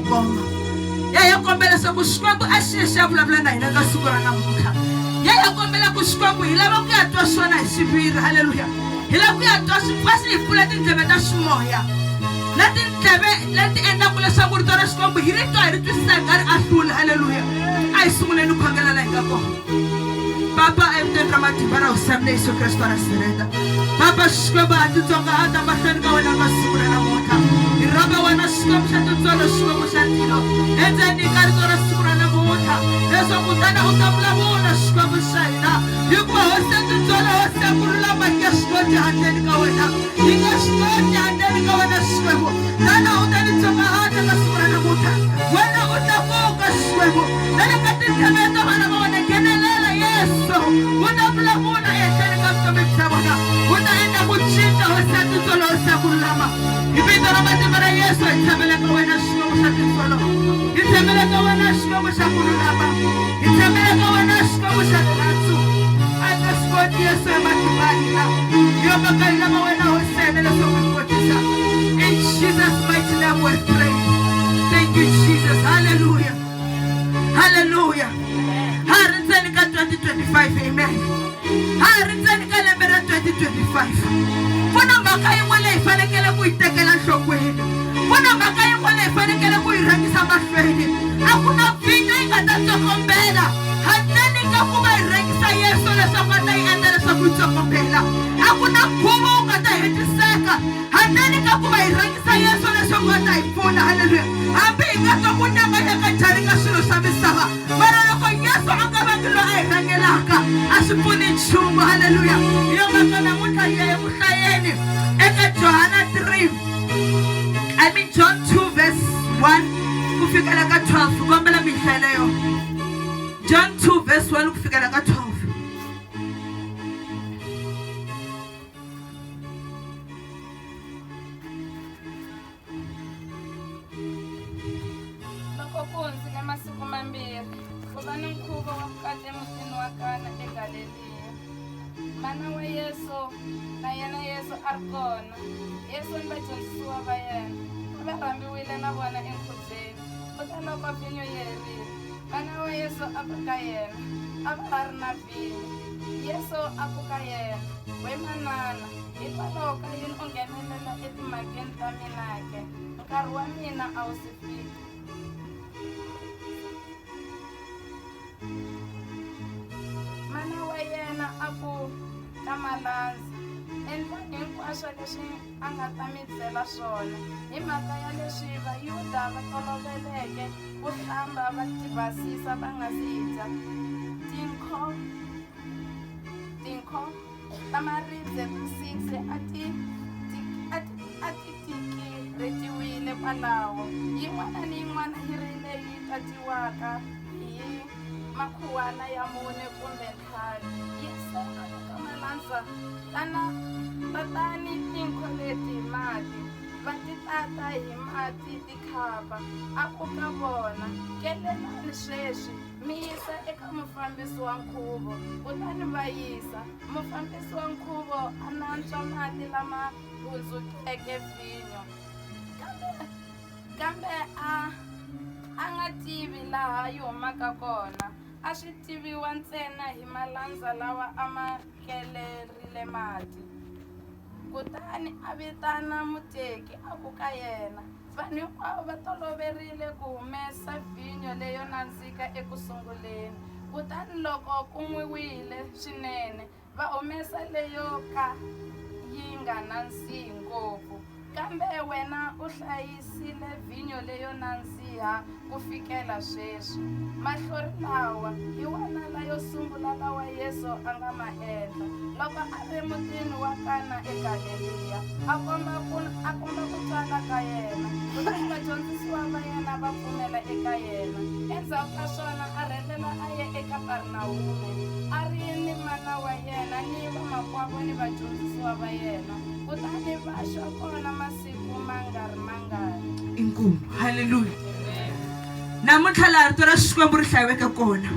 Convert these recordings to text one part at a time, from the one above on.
koma. Ya ya kombela leswaku Xikwembu a xi ye xi ya vulavula na hina ka siku ra namuntlha. Ya ya kombela ku Xikwembu hi lava ku ya twa xona hi xiviri. Haleluya. Hi lava ku ya twa swi hi pfula tindleve ta ximoya na tindleve leti endlaka leswaku rito ra Xikwembu hi ri twa hi ri twisisa hi nga ri ahluli. Haleluya. A hi sunguleni ku khongela laha hi nga kona. Papa, evitweni ra matimba ra Hosi ya mina Yesu Kreste wa Nazareta. Papa, Xikwembu ha titsongahata mahlweni ka wena ka siku ra namuntlha. Hi rhamba wena Xikwembu xa tintswalo, Xikwembu xa tilo, endzeni ka rito ra siku ra namuntlha, leswaku tana u ta vulavula Xikwembu xa hina, hikuva Hosi ya tintswalo, Hosi ya ku lulama, yi nge swi koti handleni ka wena, yi nge swi koti handleni ka wena Xikwembu. Tana u ta titsongahata ka siku ra namuntlha, wena u tlakuka Xikwembu, na le ka tindleve ta vana va wena nghenelela Yesu, u ta vulavula ehenhleni ka vutomi bya vona, u ta endla ku cinca Hosi ya tintswalo, Hosi ya ku lulama. Hi vito ra matimba ra Yesu hi tshembela ka wena Xikwembu xa tintswalo, hi tshembela ka wena Xikwembu xa ku lulama, hi tshembela ka wena Xikwembu xa rirhandzu. A nga swi koti Yesu hi matimba ya hina, hi yo mhaka hi lava wena Hosi ya hina leswaku hi kotisa. In Jesus mighty name we pray. Thank you Jesus. Hallelujah. Hallelujah. Ha ri ndzeni ka 2025. Amen. Ha ri ndzeni ka lembe ra 2025. Ku na mhaka yin'wana leyi hi fanekele ku yi tekela nhlokweni. Ku na mhaka yin'wana leyi hi fanekele ku yi rhangisa mahlweni. A ku na vhinyo yi nga ta tsokombela handleni ka ku va hi rhangisa Yesu leswaku a ta yi endla leswaku yi tsokombela. A ku na nkhuvo wu nga ta hetiseka handleni ka ku va hi rhangisa Yesu leswaku a ta hi pfuna. Haleluya! Hambi hi nga twa ku nyanganyaka njhani ka swilo swa misava, mara loko Yesu a nga vangi loyi a hi rhangelaka, a swi pfuni nchumu. Haleluya! Hi yo mhaka namuntlha hi ya eku hlayeni eka Johana 3, I mean John 2 verse 1 ku fikela ka 12. Kombela mi hi hlayela yona. John 2 verse 1 ku fikela ka 12. Loko ku hundzile masiku mambirhi, ku va ni nkhuvo wa vukati emutini wa Kana eGaleliya. Mana wa Yesu na yena Yesu a ri kona. Yesu ni vadyondzisiwa va yena a va rhambiwile na vona enkhubyeni. Kuteloko vhinyo yi herile, mana wa Yesu a ku ka yena, A va ha ri na vhinyo. Yesu a ku ka yena, We manana, hikwalaho ka yini u nghenelela etimhakeni ta mina-ke? Nkarhi wa mina a wu si fika. Mana wa yena a ku ka malandza, Endlani hinkwaswo leswi a nga ta mi byela swona. Hi mhaka ya leswi Vayuda va toloveleke ku hlamba va tibasisa va nga si dya, tinkho tinkho ta maribye ta 6 a ti a ti a ti tikirhetiwile kwalaho, yin'wana ni yin'wana yi ri leyi tatiwaka hi makhuwana ya mune kumbe ntlhanu. Yesu a ku ka malandza, Tana, tatani tinkho leti hi mati. Va ti tata hi mati tikhapa. A ku ka vona, Kelelani sweswi, mi yisa eka mufambisi wa nkhuvo. Kutani va yisa. Mufambisi wa nkhuvo a nantswa mati lama hundzukeke vhinyo, kambe kambe a a nga tivi laha yi humaka kona, a swi tiviwa ntsena hi malandza lawa a ma kelerile mati. Kutani a vitana muteki a ku ka yena, Vanhu hinkwavo va toloverile ku humesa vhinyo leyo nandzika eku sunguleni, kutani loko ku nwiwile swinene, va humesa leyo ka yi nga nandzihi ngopfu. Kambe wena u hlayisile vhinyo leyo nandziha ku fikela sweswi. Mahlori lawa hi wona layo sungula lawa Yesu a nga ma endla loko a ri emutini wa Kana eGaleliya, a komba ku a komba ku twala ka yena. Kutani vadyondzisiwa va yena va pfumela eka yena. Endzhaku ka swona a rhelela a ya eKapernawume, a ri ni mana wa yena ni vamakwavo ni vadyondzisiwa va yena. Kutani va xwa kona masiku ma nga ri mangani. Inkomu. Haleluya. Namuntlha laha rito ra Xikwembu ri hlayiweke kona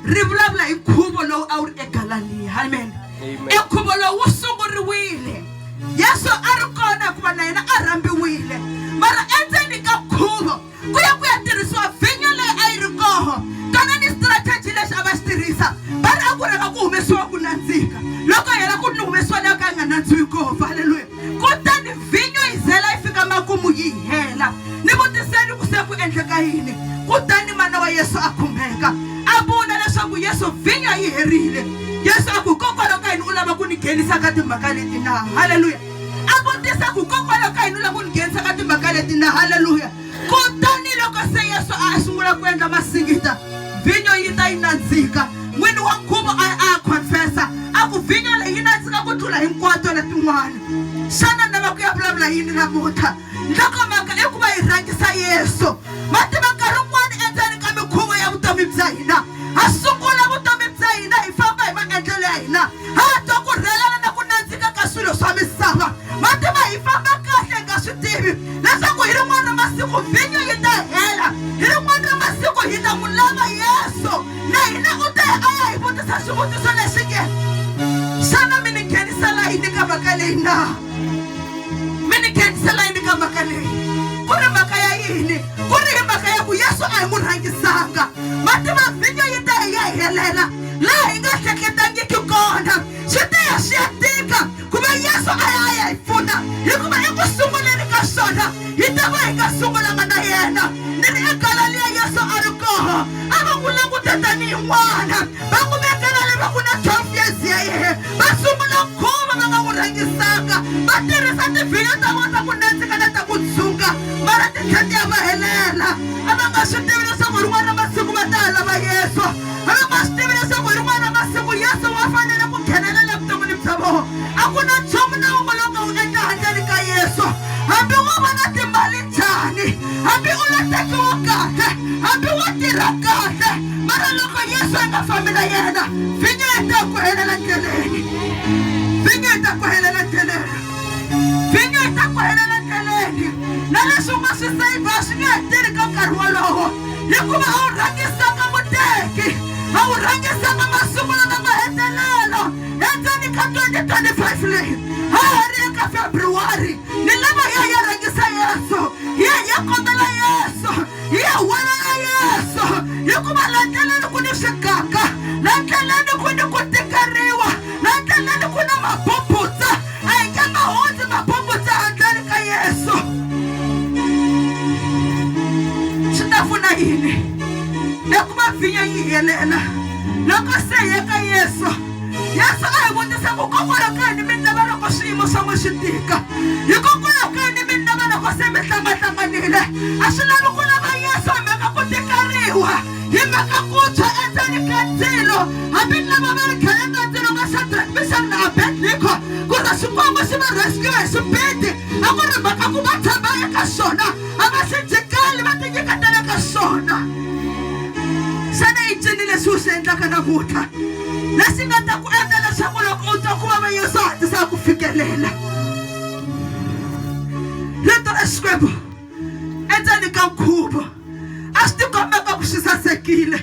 ri vulavula hi nkhuvo lowu a wu ri eGalaliya. Amen. Amen. E nkhuvo lowu wu sunguriwile Yesu a ri kona hikuva na yena a rhambiwile, mara endzeni ka nkhuvo yi hela. Ni vutiseni ku se ku endleka yini. Kutani mana wa Yesu a khumbeka, a vula leswaku Yesu vhinyo yi herile. Yesu a ku, Hikokwalaho ka yini u lava ku ni nghenisa ka timhaka leti na? Haleluya! A vutisa ku, Hikokwalaho ka yini u lava ku ni nghenisa ka timhaka leti na? Haleluya! Kutani loko se Yesu a sungula ku endla masingita, vhinyo yi ta yi nandzika. N'wini wa nkhuvo a a confessa a ku, Vhinyo leyi yi nandzika ku tlula hinkwato letin'wana. Xana ni lava ku ya vulavula yini namuntlha? Nhlokomhaka i ku va hi rhangisa Yesu. Ma tiva, nkarhi wun'wana endzeni ka minkhuvo ya vutomi bya hina, ha sungula vutomi bya hina hi famba hi maendlelo ya hina, ha ha twa ku rhelana na ku nandzika ka swilo swa misava. Ma tiva, hi famba kahle hi nga swi tivi leswaku hi rin'wana ra masiku vhinyo yi ta hela, hi rin'wana ra masiku hi ta n'wi lava Yesu. Na hina u ta ya a ya hi vutisa xivutiso lexi nge, Xana mi ni nghenisela yini ka mhaka leyi na? Mi ni nghenisela yini ka mhaka leyi? Ku ri mhaka ya yini? Ku ri hi mhaka ya ku Yesu a hi n'wi rhangisanga. Ma tiva, vhinyo yi ta yi ya helela laha hi nga hleketangiki kona. Swi ta ya swi ya tika ku va Yesu a ya a ya hi pfuna, hikuva eku sunguleni ka swona hi ta va hi nga sungulanga na yena. Ni ri eGalaliya Yesu a ri koho, a va n'wi languta tanihi n'wana, va n'wi vekela le va ku na 12 years ya yehe. Va sungula nkhuvo va nga n'wi rhangisanga, va tirhisa tivhinyo ta vona ta ku nandzika na ta ku dzunga, mara ti tlhela ti ya va helela. A va nga swi tivi leswaku hi rin'wana ra masiku va ta ha lava Yesu. A va nga swi tivi leswaku hi rin'wana ra masiku Yesu wa fanele ku nghenelela evuton'wini bya vona. A ku na nchumu na wun'we lowu nga wu endla handleni ka Yesu. Hambi wo va na timali njhani, hambi u lo tekiwa kahle, hambi wo tirha kahle, mara loko Yesu a nga fambi na yena, vhinyo yi ta ku helela ndleleni. Vhinyo yi ta ku helela ndleleni. Vhinyo yi ta ku helela ndleleni. Na leswi u nga swi sayivha swi nge he tirhi ka nkarhi wolowo, hikuva a wu rhangisanga muteki, a wu rhangisanga masungulo na mahetelelo. Endzeni ka 2025 leyi ha ha ri eka February, ni lava hi ya hi ya rhangisa Yesu, hi ya hi ya kombela Yesu, hi ya huwelela Yesu, hikuva la ndleleni ku ni swiganga, la ndleleni ku ni ku tikeriwa, la ndleleni ku na mabubutsa. A hi nge ma hundzi mabubutsa handleni ka Yesu. Swi ta pfuna yini eku va vhinyo yi helela loko se hi ye ka Yesu? Yesu a hi vutisa ku, Hikokwalaho ka yini mi ni lava loko swiyimo swa n'we swi tika? Hikokwalaho ka yini mi ni lava loko se mi hlangahlanganile? A swi lavi ku lava Yesu hi mhaka ku tikeriwa, hi mhaka ku tshwa endzeni ka ndzilo. Hambi lava va ri khale ka ndzilo va Shadrach, Meshach na Abednego, ku ri Xikwembu xi va rescue hi xipidi, a ku ri mhaka ku va tshemba eka xona, a va xi jikeli, va tinyiketela ka xona. Xana i ncini lexi u xi endlaka namuntlha lexi nga ta ku endla leswaku loko u twa ku vava Yesu a hatlisa a ku fikelela? Rito ra Xikwembu endzeni ka nkhuvo a swi tikombeka ku swi sasekile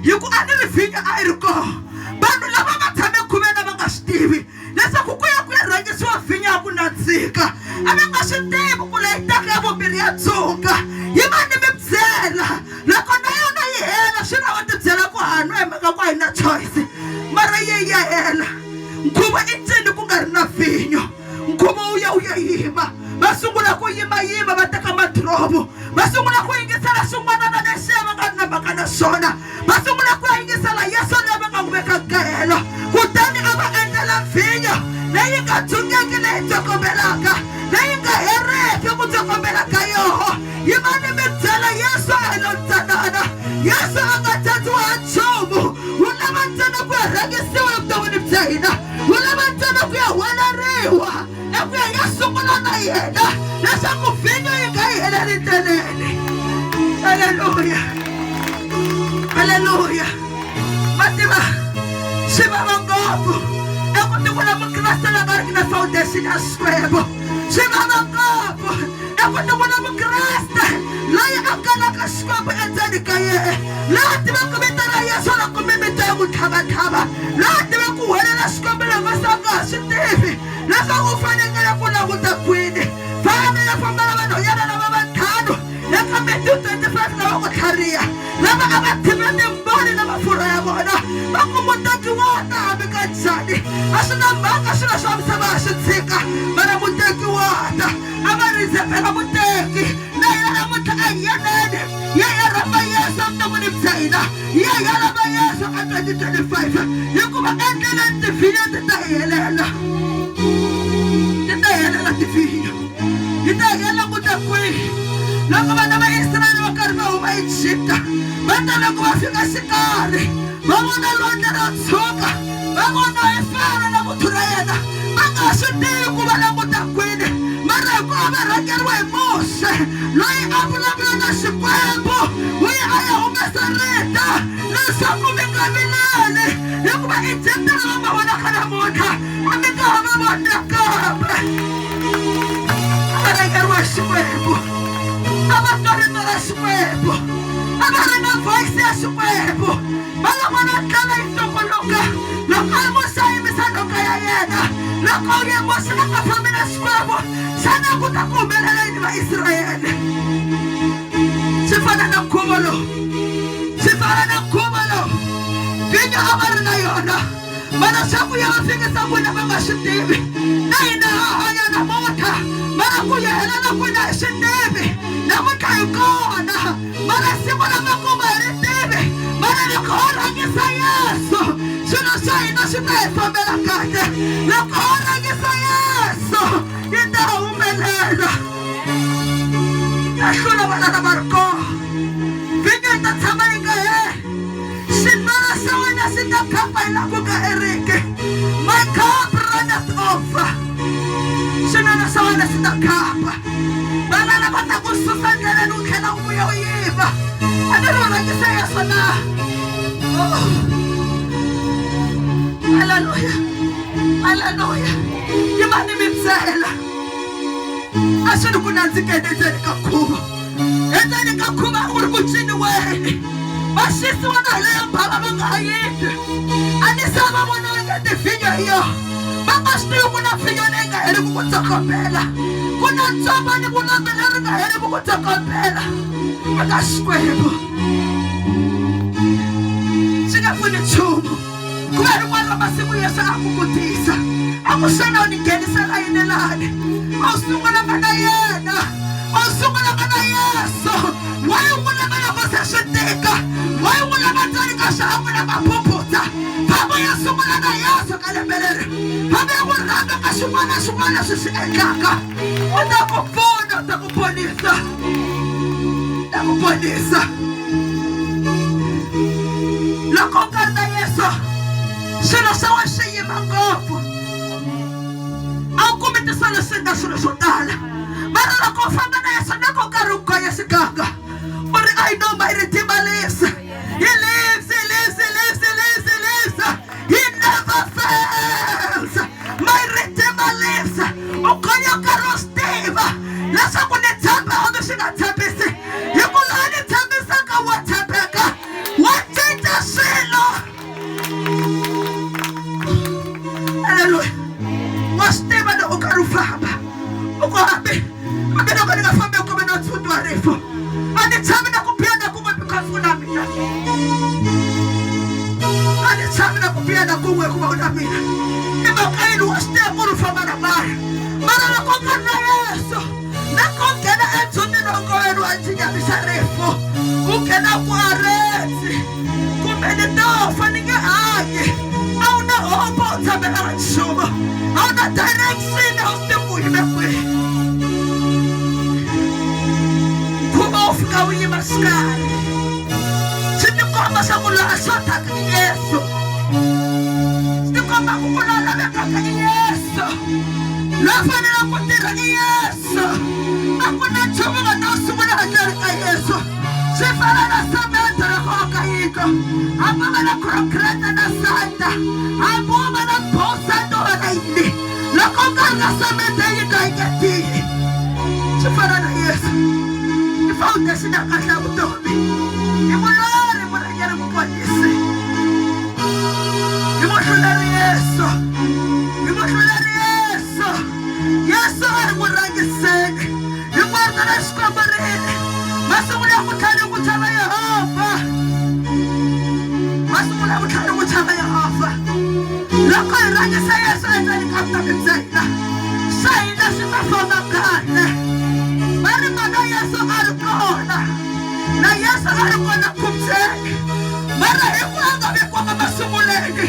hi ku a ni ri vhinyo a yi ri kona. Vanhu lava va tshame khuveni a va nga swi tivi leswaku ku ya ku ya rhangisiwa vhinyo ya ku nandzika. A va nga swi tivi ku leyi taka ya vumbirhi ya dzunga yi va ni mi byela. Loko na yona yi hela swi lava tibyela ku ha nwa hi mhaka ku a hi na choice, mara yi ya hela. Nkhuvo i ncini ku nga ri na vhinyo? Nkhuvo wu ya wu ya yima, va sungula ku yimayima, va teka madromo, va sungula ku yingisela swin'wanana lexiya va nga ri na mhaka na swona, va sungula ku ya yingisela Yesu loyi va nga n'wi veka nkahelo. Kutani a va endlela vhinyo leyi nga dzungeki, leyi tsokombelaka, leyi nga heriki ku tsokombela ka yoho. Yimani mi byela Yesu a hi lo ntsanana. Yesu a nga tsandziwa ha nchumu. Wu lava ntsena ku ya rhangisiwa evuton'wini bya hina. Wu lava ntsena ku ya huweleriwa na ku ya ya sungula na yena leswaku vhinyo yi nga yi heleli ndleleni. Aleluya, aleluya. Ma tiva, swi vava ngopfu eku tivula Mukreste la nga riki na foundation ya Xikwembu. Swi vava ngopfu eku tivula Mukreste loyi a kalaka Xikwembu endzeni ka yena, loyi a tivaka vito ra Yesu loko mimito ya n'wi tlhavatlhava, loyi a tivaka ku huwelela Xikwembu loko se a nga ha swi tivi leswaku u fanekele ku languta kwini. Fana ya famba na vanhwanyana lava vantlhanu eka Matthew 25 lava ku tlhariha, lava a va thime timboni na mafurha ya vona, va ku muteki wa ta hambi ka njhani, a swi na mhaka swilo swa misava a swi tshika, mara muteki wa ta. A va rindze phela muteki. byela ya ya lava Yesu ka 2025 hikuva endleleni tivhinyo ti ta helela ti ta helela tivhinyo yi ta hela ku ta kwihi loko vana va Israyele va karhi va huma Egipta va ta loko va fika xikarhi va vona lwandle ro tshuka va vona hi Faro na vuthu ra yena va nga swi tivi ku va languta kwini mara hikuva va rhangeriwa hi Muxe loyi a vulavula na Xikwembu u ye a ya humesa rito leswaku mi nga vileli hikuva Egipta lava nga vonaka namuntlha a mi nga ha va voni nakambe a va rhangeriwa hi Xikwembu a va twa rito ra Xikwembu a va ri na voice ya Xikwembu va nga vona ndlela yi tumbuluka loko a Muxe a yimisa nhoka ya yena loko ye Muxe a nga fambi na Xikwembu xana ku ta ku humelela yini Vaisrayele swi fana na nkhuvo lowu swi fana na nkhuvo lowu vhinyo a va ri na yona mara swa ku ya va fikisa kwini va nga swi tivi na hina ha hanya namuntlha mara ku ya helela kwini a hi swi tivi namuntlha hi kona mara siku ra makumu a hi ri tivi mara loko ho rhangisa Yesu swilo swa hina swi ta hi fambela kahle loko ho rhangisa Yesu yi ta humelela ta hlula valala va ri kona vhinyo yi ta tshama yi nga heli xinwelo xa wena xi ta khapa hi laha ku nga heriki my cup runneth over xinwelo xa wena xi ta khapa valala va ta ku susa ndleleni u tlhela u vuya u yiva a ni ri u rhangise Yesu na oh. Haleluya haleluya yi va ni mi byela a swi ri ku nandzikeni endzeni ka nkhuvo endzeni ka nkhuvo a ku ri ku ciniweni va xisiwa na leyo bava va nga ha yindli a ni se va vonanga tivhinyo hi yona va nga swi tivi ku na vhinyo leyi nga heriki ku tsokombela ku na ntswamba ni vulombe leri nga heriki ku tsokombela eka Xikwembu swi nga pfuni nchumu ku va rin'wana ra masiku Yesu a ku vutisa a ku xana u ni nghenisela yini lani a wu sungulanga na yena a wu sungulanga na Yesu wa yi n'wi lava loko se swi tika wa yi n'wi lava ntsena ka swi a n'wi lava phuphutsa famba ya sungula na Yesu ka lembe leri famba ya n'wi rhanga ka xin'wana na xin'wana leswi swi endlaka u ta ku pfuna u ta ku ponisa ta ku ponisa loko u nga ri na Yesu swilo swa wena swi yima ngopfu a wu kumi tisolo nga swilo swo tala mara loko u famba na Yesu na ku karhi u gonya xiganga u ri I know my Redeemer lives he lives he lives he lives he lives he lives he never fails my Redeemer lives u gonya nkarhi u swi tiva leswaku ni tshemba hambi swi nga tshembisi hi ku laha ni tshembisaka wa tshembeka wa cinca swilo haleluya wa swi tiva loko u karhi u famba u ku hambi hambi loko ni nga fambi kumbe no tshuntiwa rifu a ni chavi na ku biha na kun'we because u na mina a ni chavi na ku biha na kun'we hikuva u na mina i mhaka yini wa swi tiva ku ri u famba na mara mara loko u nga ri na Yesu loko u nghena endzhutini wa nkoveni wa xinyami xa rifu u nghena ku aretsi kumbe ni tofa ni nge hanyi a wu na hope u tshembela ka nchumu a wu na direction a wu swi tivi ku yime kwihi nkhuvo wu fika wu yima xikarhi swi tikomba swa ku loyi a xotaka i Yesu swi tikomba ku ku loyi a lavekaka i Yesu loyi a faneleke ku tirha i Yesu a ku na nchumu nga ta wu sungula handle ka Yesu swi fana na semende loko aka yindlu hambi u va na concrete na santa hambi u va na bosanta u va na yini loko u nga ri na semende yindlu a yi nge tiyi swi fana na Yesu i foundation ya kahle ya vutomi i mulori murhangeri muponisi i muhluleri Yesu i muhluleri Yesu Yesu a ri n'wi rhangiseni hi ku rito ra Xikwembu rini masungulo ya vutlhari ku chava Yehovha masungulo ya vutlhari ku chava Yehovha loko hi rhangisa Yesu endzeni ka vutomi bya hina swa hina swi ta famba kahle va ri mana Yesu a ri kona na Yesu a ri kona nkhubyeni Mara hi ku a nga vekiwanga masunguleni,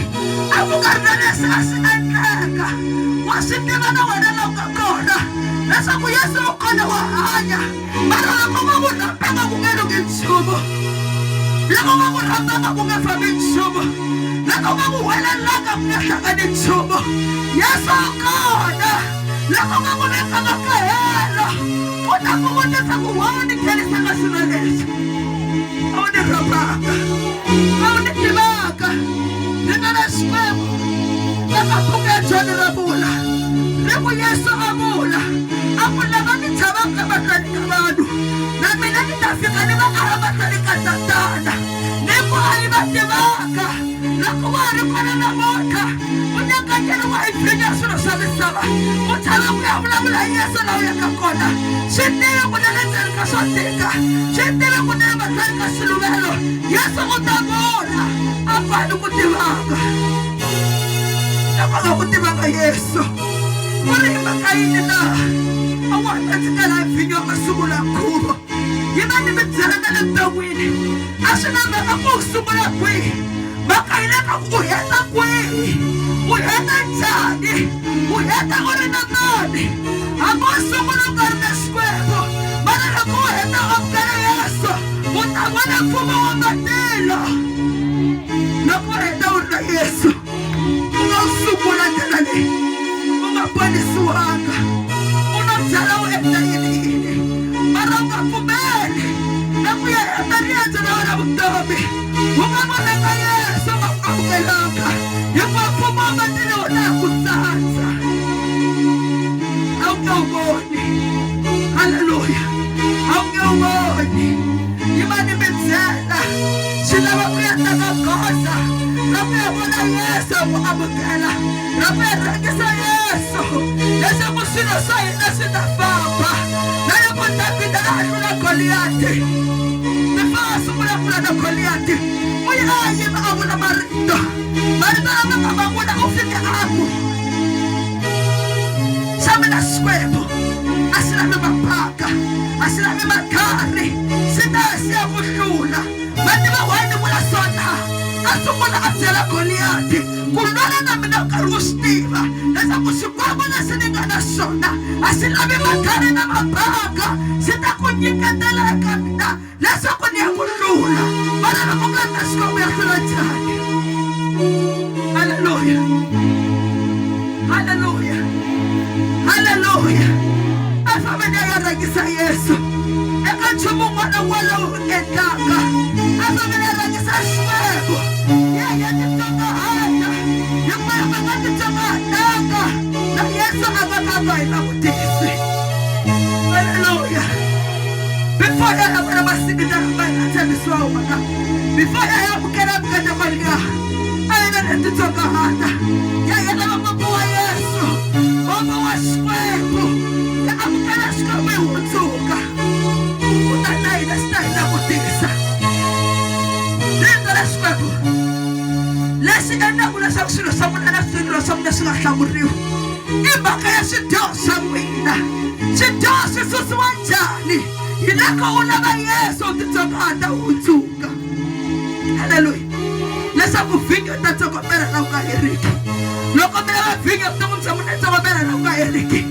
a ku nga ri na leswi a swi endleka. Wa swi tiva na wena la u nga kona leswaku Yesu u kona wa hanya. Mara loko va ku rhambanga ku nge lunghi nchumu. Loko va ku rhambanga ku nge fambi nchumu. Loko va ku huwelelanga ku nge hlangani nchumu. Yesu u kona. Loko va ku vekanga ka helo, u ta ku vutisa ku wa u ni khenisaka swilo leswi. A wu ni rhambanga. A wu ni tivaka. Rito ra Xikwembu eka buku ya John ra vula ri ku Yesu a vula a ku lava ni tshamaka emahlweni ka vanhu na mina ni ta fika ni va aha mahlweni ka tatana ni ku a yi va tivaka loko wa ha ri kona namuntlha u nyakanyeriwa hi vhinyo ya swilo swa misava u chava ku ya vulavula hi Yesu laha u yaka kona swi tive ku na le ndzeni ka swo tika swi tive ku na le mahlweni ka xiluvelo Yesu u ta vula a ku a ni ku tivanga loko a nga ku tivanga Yesu u ri hi mhaka yini na a wa ha ta ndzi kala vhinyo ya masungulo ya nkhuvo yi va ni mi byela na le vuton'wini a swi na mhaka ku u sungula kwihi mhaka yi le ka ku u heta kwihi u heta njhani u heta u ri na mani hambi u sungula u nga ri na Xikwembu mara loko u heta u amukela Yesu u ta vona mfumo wa matilo loko u heta u ri na Yesu u nga wu sungula ndlela leyi u nga ponisiwanga u no byala u endla yini yini mara u nga pfumeli na ku ya heta riendzo ra wena vutomi u nga vonanga Yesu u nga ku amukelanga hikuva mfumo wa matilo wu ta ku tsandza a wu nge wu voni halleluya a wu nge wu voni yi va ni mi byela swi lava ku ya teka goza ra ku ya vona Yesu ku amukela ra ku ya rhangisa Yesu leswaku swilo swa hina swi ta famba na loko Davhida a hlula Goliyati before a sungula ku lwa na Goliyati u ye a yima a vula marito marito lama nga ma vula u fike a ku xa mina Xikwembu a xi lavi mapaka a xi lavi matlhari xi ta xi ya ku hlula va tiva why ni vula swona a sungula a byela Goliyati ku lwela na mina u karhi u swi tiva leswaku Xikwembu lexi ni nga na xona a xi lavi matlhari na mabanga xi ta ku nyiketela eka mina leswaku ni ya ku hlula mara loko u nga ri na Xikwembu ya hlula njhani halleluya halleluya halleluya a fameni ya rhangisa Yesu eka nchumu wun'wana na wun'wana lowu wu endlaka a fameni ya rhangisa Xikwembu ya ya titsongahata hikuva loko a nga titsongahatanga na Yesu a nga ka a nga hi langutisi halleluya before ya ya vona masingita lama hi nga tshembisiwa wona before ya ya amukela mikateko liya a yi na titsongahata ya ya lava mombo wa Yesu mombo wa Xikwembu ya amukela Xikwembu hi hundzuka kutani na hina xi ta hi langutisa rito ra Xikwembu lexi endlaku leswaku swilo swa n'wina na swilo swa n'wina swi nga hlamuriwi i mhaka ya swidyoho swa n'wina swidyoho swi susiwa njhani hi loko u lava Yesu u titsongahata u hundzuka halleluya leswaku vhinyo ta tsokombela la ku nga heriki loko mi lava vhinyo vuton'wini bya n'wina tsokombela la ku nga heriki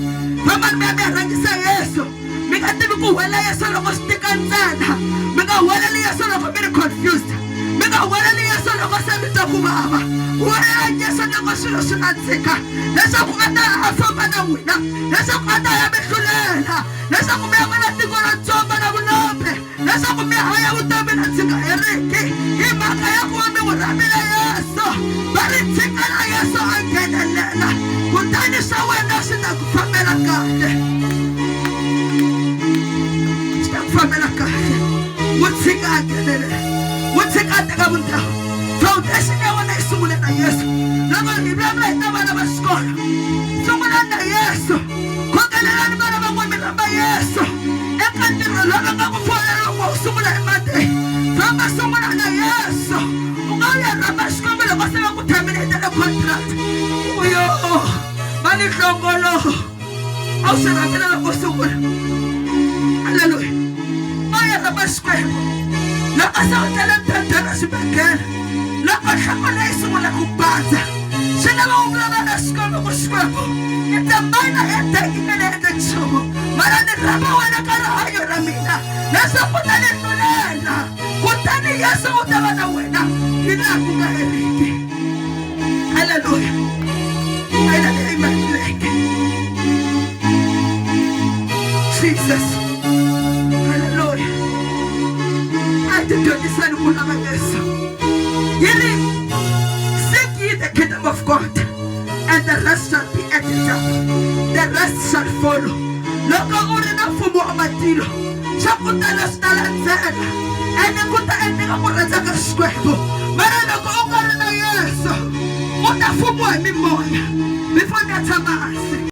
fambani mi ya mi ya rhangisa Yesu mi nga tivi ku huwelela Yesu loko swi tika ntsena mi nga huweleli Yesu loko mi ri confused mi nga huweleli Yesu loko se mi twa ku vava huwelela Yesu loko swilo swi nandzika leswaku a ta a famba na n'wina leswaku a ta ya mi hlulela leswaku mi ya vona tiko ra ntswamba na vulombe leswaku mi hanya vutomi lebyi nga heriki hi mhaka ya ku va mi n'wi rhambile Yesu va ri tshikela Yesu a nghenelela kutani swa wena swi ta ku fambela kahle swi ta ku fambela kahle n'wi tshika a nghenelela n'wi tshika a teka vundhawu foundation ya wena yi sungule na Yesu loko hi vulavula hi ta vana va xikolo sungulani na Yesu Khongelelani vana va n'wina mi rhamba Yesu eka ntirho lowu va nga ku pfuna loko u sungula hi Monday. Famba sungula na Yesu. U nga ya rhamba Xikwembu loko se va ku terminate contract. Uyo va ni hlongolo. A wu swi rhambela loko u sungula. Haleluya. Va ya rhamba Xikwembu. Loko se u tlele mphemphelo xibedhlele. Loko nhloko leyi sungula ku bandza, swi lava u vulavula na Xikwembu ku Xikwembu ni ta mayina headache yi nga ni endle nchumu, mara ni rhamba wena ka rihanyo ra mina leswaku u ta ni tlulela, kutani Yesu u ta va na wena hi laha ku nga heriki. Haleluya. Amen. Jesus. Haleluya. A hi tidyondziseni ku lava Yesu. Yi ri, seek ye the kingdom of God, and the rest shall be added up. The rest shall follow. Loko u ri na mfumo wa matilo, swa ku tala swi ta landzela, ene ku ta endleka ku rhandza ka Xikwembu. Mara loko u nga ri na Yesu, u ta fumiwa hi mimoya. Before ni ya tshama hansi.